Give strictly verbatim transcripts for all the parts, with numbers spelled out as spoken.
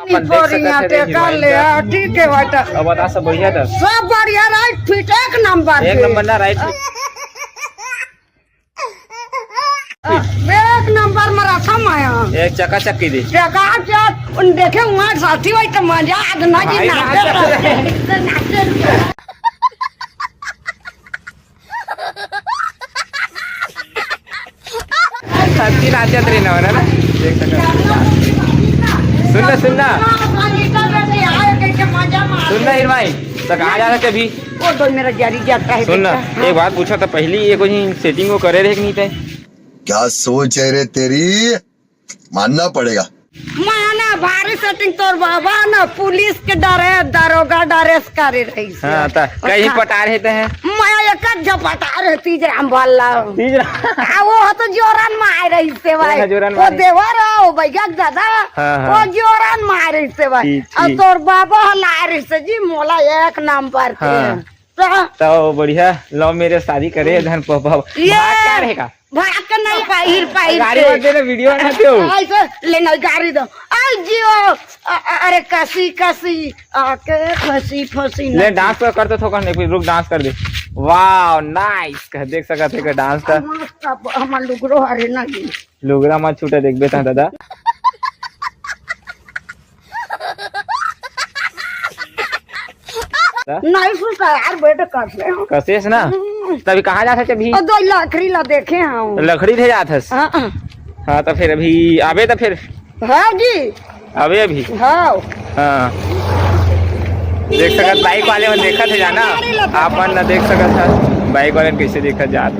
अपन देख सकत हे, टेका ले, हीरोइन का। ठीक है बेटा। अब बता, सब बढ़िया था? सब बढ़िया, राइट फिट, एक नंबर एक नंबर ना, राइट फिट। एक नंबर में रखा माया। एक चकाचक की दी। चकाचक, उन देखे वहाँ साथी वही तो मजा आज ना जी भाई, नाचे ना। रहे। छाती नाचत रही ना, ना, ना। देख सकत। सुन ना, सुन ना। सुन ना, हीर भाई, तो कहाँ जा रहे थे अभी? वो तो मेरा जारी जाता है सुन ना, बेटा। एक बात पूछा था पहली, ये कोई सेटिंग वो करे रहे कि नहीं थे? क्या सोच है रे तेरी, मानना पड़ेगा। माना भारी सेटिंग तोर बाबा ना पुलिस के डरे, दरोगा डरे से करे रही से। हाँ, त कहीं पटा रहे ते हैं? मैं एक झपटा रहे तीज राम भल्ला। तीज राम। आ, वो तो जोरन मार रही से भाई। वो जोरन वो मार। देवर हो भैया दादा। हाँ, हाँ। वो जोरन मार रही से भाई। ठीक, और ठीक। तोर बाबा हला रही से जी मोला एक नंबर के। हाँ। तो तो बढ़िया, लव मैरिज शादी करे, धन प-, प-, ये भाग क्या रहेगा? भाग के नहीं पाहिर, पाहिर गाड़ी के। मत देना, वीडियो बनाते हो। ऐसे ले ना गाड़ी दो। आई जियो, अ-, अ-, अरे कसी, कसी, आके फंसी, फंसी ले ना। डांस कर, कर तो थोड़ा नहीं, फिर रुक, डांस कर दे। वाह, नाइस, कह देख सकत है का डांस का। मस्त, अब हमार लुगरो हरे ना जी। लुगरा मत छूटे, देख बेटा दादा। नहीं सुनता यार, बैठ कर ले। कसेस ना? हम्म। तभी कहाँ जात हस अभी? ओ, दो लकड़ी ला देखे हम। लकड़ी ले जात हस? हाँ, हाँ। हाँ, तो फिर अभी आबे तो फिर? हाँ जी। आबे अभी? हाँ। हाँ। देख सकत बाइक वाले मन देखत है जाना, आपन ना देख सकत है बाइक वाले कैसे देखत जात।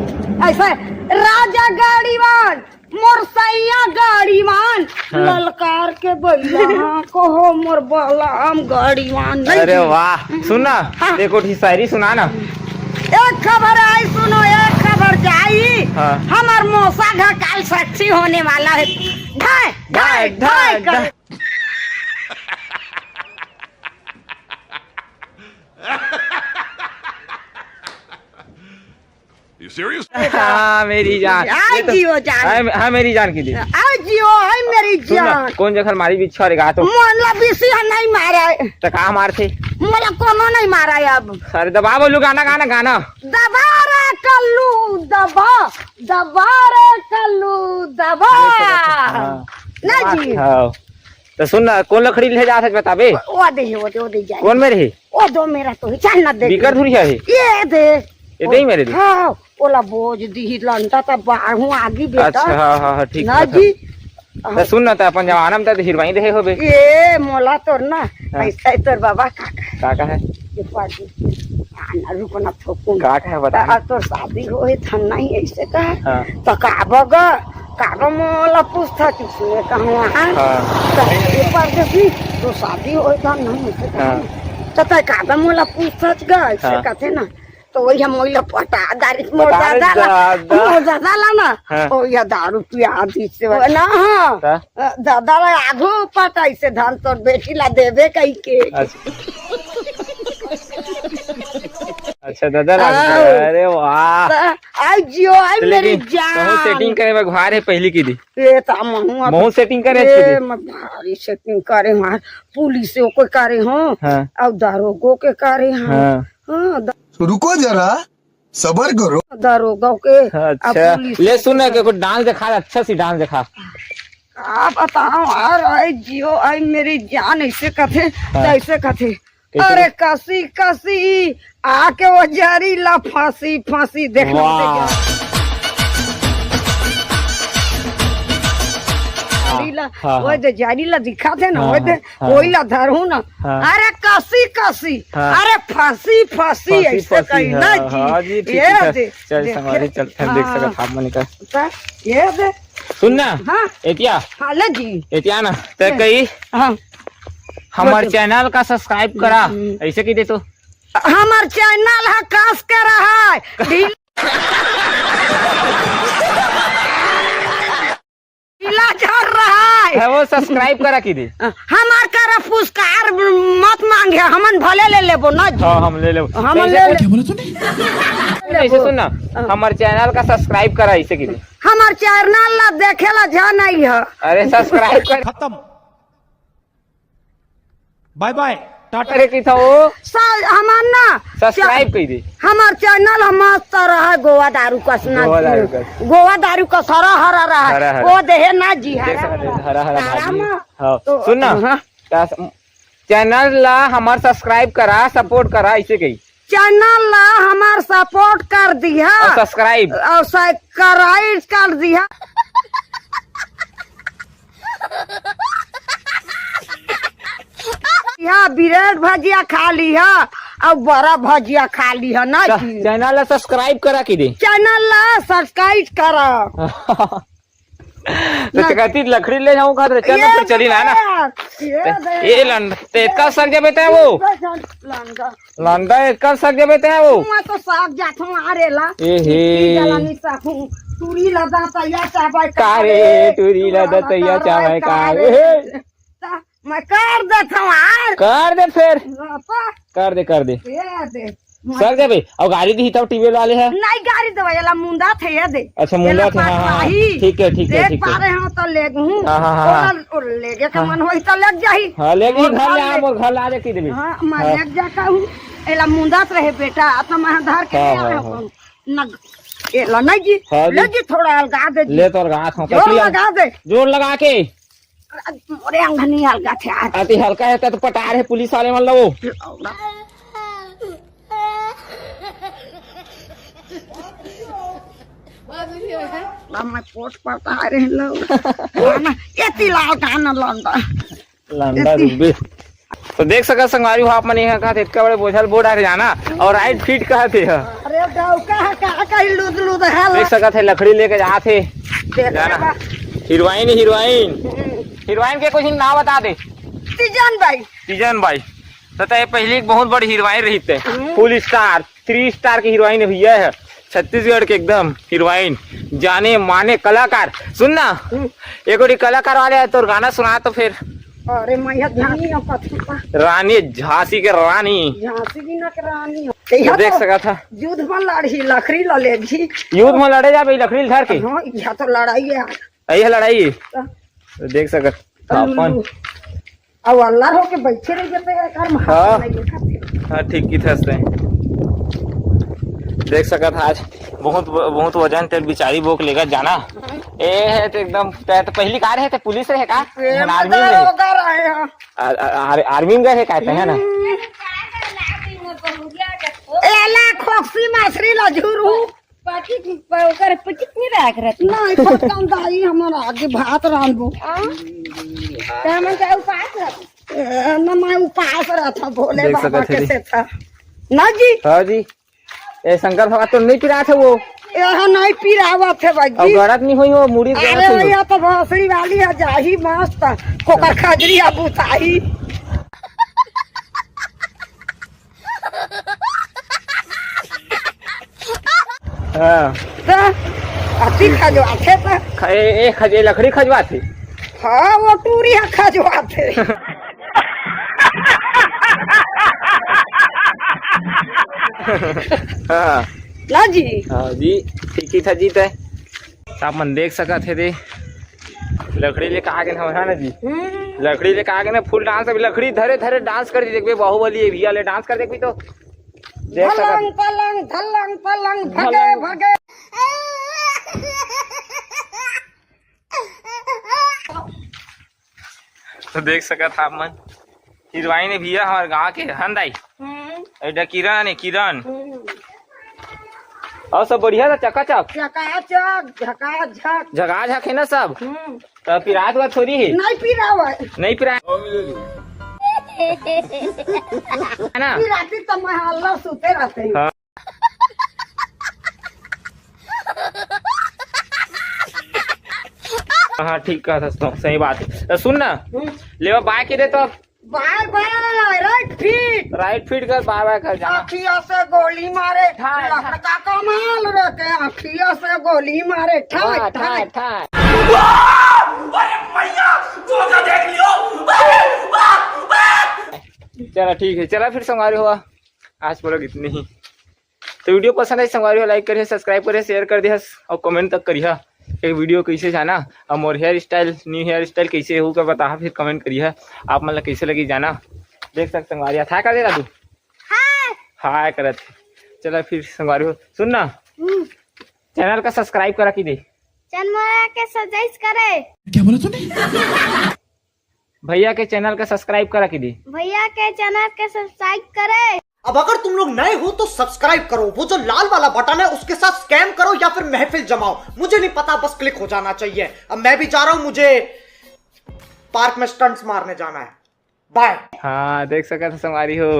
ऐसा राजा गाड़ी वान मोर सैया गाड़ीवान, हाँ। ललकार के बइला, हाँ, कहो मोर बलराम गाड़ीवान। नहीं अरे जी। वाह, सुन ना, हाँ। एक गोठी शायरी सुना ना। एक खबर आई सुनो, एक खबर जाई। हाँ। हमर मौसा घर काल साक्षी होने वाला है। ढाई, ढाई, ढाई, ढाई ढाई, कर। ढाई। You serious? हाँ, मेरी जान। हाँ, ये तो जियो जान। हाँ, हाँ, मेरी जान की दी। हाँ, जियो, हाय मेरी सुन ना, जान। कौन जगह मारी बिच्छू रे गा तो? मोला बीसी नहीं मारा है। तो कहाँ मारथे? मोला कोनो नहीं मारा है अब। अरे दबा बोलू गाना, गाना, गाना। दबा रे कल्लू, दबा, दबा रे कल्लू, दबा। हाँ। ना जी। हाँ। तो सुन ना, कौन लकड़ी ले जात है बताबे? वो दे, वो दे, वो दे जाए। कौन में रही? वो दो मेरा तो ही, चल ना देख। बिकर धुरिया है? ये दे। ये दे ही मेरे दे। हाँ, ओला बोझ दी लंटा त बाहू आगी बेटा। अच्छा, हाँ, हाँ, हाँ, ठीक ना बात है। जी। तो सुन ना, तो अपन जमाना में तो हीरोइन रहे होबे। ये मोला तोर ना, हाँ। ऐसा ही तोर बाबा काका। काका है? ये पाजी। आना रुको ना थोकुन। काका है बता। तो तोर शादी होए था नहीं ऐसे का। हाँ। तो का बगा काका मोला पूछता किसने कहवा है? हाँ। तो ये परदेसी, तो शादी होए था नहीं, ऐसे हाँ। कहना। तो तय काका मोला पूछता गा, ऐसे हाँ। कहते ना। तो वही हम वही पटा दारी मोर पटा रे दादा ला, दादा। मोर दादा ला ना। हाँ। ओ या दारू पिया दी से ना, हाँ। हाँ। दादा ला आगू पटा इसे धान तोर बेटी ला देबे कही के। अच्छा। अच्छा, दादा ला, हाँ। अरे वाह। तो आई जियो, आई तो मेरी लेकिन जान। कहूँ सेटिंग करे में भार है पहली की दी। ये तो महू अब महू सेटिंग करे ये अच्छी दी। मैं भारी सेटिंग करे हूँ, पुलिस को करे हूँ, हाँ। और दारोगो के करे हूँ। हाँ। हाँ, द- तो रुको जरा, सबर करो। दारोगा के, अब अच्छा, पुलिस ले के सुन ना, करे। के कुछ डांस दिखा, अच्छा सी डांस दिखा। का बताओ यार, आई जियो, आई मेरी जान, ऐसे कथे, हाँ। तो ऐसे कथे। कैसे अरे कथे? कसी कसी आके वो जारी ला फांसी फांसी देखना वाह। जारी ला, हाँ, वो हाँ। दे जारी ला दिखा थे ना, हाँ, वो दे, हाँ, हाँ। वही ला धरू ना। हाँ। अरे कसी कसी, हाँ। अरे फांसी फांसी, फांसी, ऐसे फांसी, कही हाँ, ना जी। हाँ जी, ठीक ये है। दे, चल, दे, संगवारी, चल, हम देख हाँ। सकत हाथ में निकाल। तो ये दे। सुन ना, हाँ। एतिया। हाँ, ले जी। एतिया ना, ते ले। कही, हाँ। हमर बोल। चैनल का सब्सक्राइब करा, हम्म। ऐसे कही दे तो। हमर चैनल ह कस के रहा है, ढील- ढीला झर रहा है। है वो सब्सक्राइब करा की दे। हमार करा पुरस्कार मत मांगे, हमन भले ले लेबो ना जी। हाँ, हम ले लेबो। हम कैसे ले ले- क्या बोला तूने? ऐसे सुन ना, हाँ। हमर चैनल का सब्सक्राइब करा ऐसे की दे। हमर चैनल ला देखे ला जा नहीं है। अरे सब्सक्राइब कर। खत्म। बाय बाय, टाटा। अरे की था वो? सर, हमार ना, सब्सक्राइब कर दे। हमार चैनल हम मस्त रहा, गोवा दारू कस ना। गोवा दारू कस। गोवा दारू कस हरा हरा रहा। हरा हरा। वो देहे ना जी, देख हरा सकते हैं, हरा। हरा हरा तारा भाजी। मा-, हाँ, तो सुन ना। हाँ। का स-, चैनल ला हमार सब्सक्राइब करा, सपोर्ट करा, ऐसे कही। चैनल ला हमार सपोर्ट कर दिहा। और सब्सक्राइब। और सब्सक्राइब कर दिहा। यहाँ ब्रेड भजिया खा लिहा और बड़ा भजिया खा लिहा ना च-, जी। चैनल ला सब्सक्राइब करा के दे। चैनल ला सब्सक्राइब करा। तो ना। कहती लकड़ी ले जाऊं, कहत रहे, चल ये फिर चली ना, ना। दे, ये दे। ये लंड-, ते इतना सक जबे ते वो। लंडा। लंडा इतना सक जबे ते वो। मैं तो साग जात हूँ आरे ला। ए हे। इतनी गला नहीं साकू। टूरी लदा तैया चावल का रे, टूरी लदा तैया चावल का रे। ता मैं कर देत हूँ यार। कर दे फिर। हाँ, तो कर दे, कर दे। ये दे। सर दे भाई, अब गाड़ी दी तब ट्यूबवेल वाले है। नहीं, गाड़ी दे भाई, एला मुंदा थे, ये दे। अच्छा, मुंदा एला थे, हाँ, हाँ, हाँ। पटवाही। ठीक है, ठीक है, देख ठीक है। पा रहे हो तो ले गहूँ। हाँ, हाँ, हाँ, हाँ। ओला, ओ ले गए के हाँ। मन होई तो ले जाही। हाँ, ले गई, मोर घर घर ले आ, ले। मोर घर ला दे की देबी। हाँ, मैं हाँ। ले जा कहूँ। एला मुंदा रहे बेटा, आ तो मैं धर के हाँ, ले हाँ, आए हाँ। हो। न, एला नहीं जी, हाँ जी। ले जी, थोड़ा अलगा दे जी। ले तो अलगा था, जोर कटली लगा दे। जोर लगा के। आज मोरे अंगनी हल्का थे आज। अति हल्का है तो पटार है पुलिस वाले मन लो। ना मैं पोट पटा रहे लो। ना, ये तिलाल का ना लंडा। लंडा ये ति- रुबे। तो देख सकत संगवारी हो आप मन, यहाँ कहत इतका बड़े बोझल बोर्ड आके जाना और राइट फीट कहत हे। अरे डौका है, का कहीं लूद लूद है ला। देख सकत है लकड़ी लेके जात हे। देख जाना। Heroine, heroine. हीरोइन के कुछ नाम बता दे। तीजन बाई। तीजन बाई। तो तय पहली एक बहुत बड़ी हीरोइन रही थे। हम्म। फुल स्टार, थ्री स्टार की हीरोइन भैया है। छत्तीसगढ़ के एकदम हीरोइन, जाने माने कलाकार। सुन ना, हम्म। एक गोटी कलाकार वाले है, तोर गाना सुना तो फिर। अरे मैं यहाँ ध्यान नहीं हो पाती। रानी झांसी के रानी। झांसी की ना के रानी हो। तो देख तो सका था। युद्ध में लड़ी, लकड़ी ला ले जी। युद्ध में लड़े जा भाई, लकड़ी धर के। हाँ, यहाँ तो लड़ाई है। यही लड़ाई है। तो तो देख सकत तो अपन। लुल्लू। अब अल्लाह होके बैठे रहिए तो यार, हम हाँ। नहीं देखा थे। हाँ, ठीक की थस ते। देख सकत आज बहुत, बहुत वजन तेल बिचारी बोक लेकर जाना। ए है तो एकदम, ते तो पहली कार है, ते पुलिस रहे का? ए, धन आर्मी में रहे। दरोगा रहे हैं। आ-, आ-, आर-, आर्मी में गए है का, ते है ना? हम्म। एला खोक्सी मछली ला झुरू। पचिक, ओकर पचिक नहीं रख रहती। नहीं, पचकन दाई हमर आगे भात रांधबो। आ? तो हमन का उपास रहती। ए, न मैं उपास रहता भोले देख बाबा सकत के है जी। से था। ना जी। हाँ जी। ए, शंकर भगवान तो नहीं पिरात है वो। ए, हाँ, नहीं पिरावत है भाई अब जी। गड़त नहीं हुई हो, मुड़ी गड़त अरे हुई हो। भैया, तो भोसड़ी वाली है, जाही मस्त, ओकर खजरी आ बुताही। हाँ। त अति खजवाथे त। ख-, ए, ए, खज-, ए, लकड़ी खजवाथे। हाँ, वो टूरी ह खजवाथे। हाँ। ना जी। हाँ जी, ठीक ही था जी तय। आप मन देख सकत हे दे, लकड़ी लेके आ गे ना, है ना जी? हम्म। लकड़ी लेके आ गे ना, फुल डांस, अभी लकड़ी धरे धरे डांस कर दी, देखबे बाहुबली ए भैया ले डांस कर देखबी तो। देख सकत। धलंग पलंग, धलंग पलंग, भगे, भलंग। भगे। तो देख सकत हा आप मन, हीरोइन ए भैया हमर गांव के हन दाई। हम्म। एडा किरण हे, किरण। हम्म। अउ सब बढ़िया था, चकाचक? चकाचक, झकाझक। झकाझक हे ना सब? हम्म। त पिरात हुआ थोड़ी हे? नहीं पिरावय। नहीं पिराय। है ना? पिराती त मैं हल्ला सुते रहते हैं। हाँ। हाँ, ठीक कहा था, सही बात है। त सुन ना, हम्म। लेवा बाय के दे तो। बाय बाय, राइट फीट। राइट फीट कर, बाय बाय कर जाना। अखिया से गोली मारे, ठाय, ठाय। लड़का कमाल रहते हैं, अखिया से गोली मारे, ठाय, ठाय, ठाय। ठाय। वाह! अरे मैया, तू तो देख लियो। वाह, वाह, वाह। चला ठीक है, चला फिर संगवारी हो, आज vlog इतनी ही। तो वीडियो पसंद आई संगवारी हो, लाइक करिहा, सब्सक्राइब करिहा, शेयर कर दिहा अउ कमेंट तक करिहा। एक वीडियो कैसे जाना, अउ मोर hair style, new hair style कैसे हो का बताहा, फिर कमेंट करिहा। आप मन ला कैसे लगी जाना, देख सकते संगवारी, हाय कर दे दादू। हाय। हाय करत हे। चला फिर संगवारी हो, सुन ना, हम्म। चैनल का सब्सक्राइब करा कि दे। चैनल के सब्सक्राइब करे। क्या बोला तूने? भैया के चैनल का सब्सक्राइब करा कि दे। भैया के चैनल के सब्सक्राइब करे। अब अगर तुम लोग नए हो तो सब्सक्राइब करो, वो जो लाल वाला बटन है उसके साथ स्कैम करो या फिर महफिल जमाओ, मुझे नहीं पता, बस क्लिक हो जाना चाहिए। अब मैं भी जा रहा हूँ, मुझे पार्क में स्टंट्स मारने जाना है। बाय। हाँ, देख सकत हे संगवारी हो।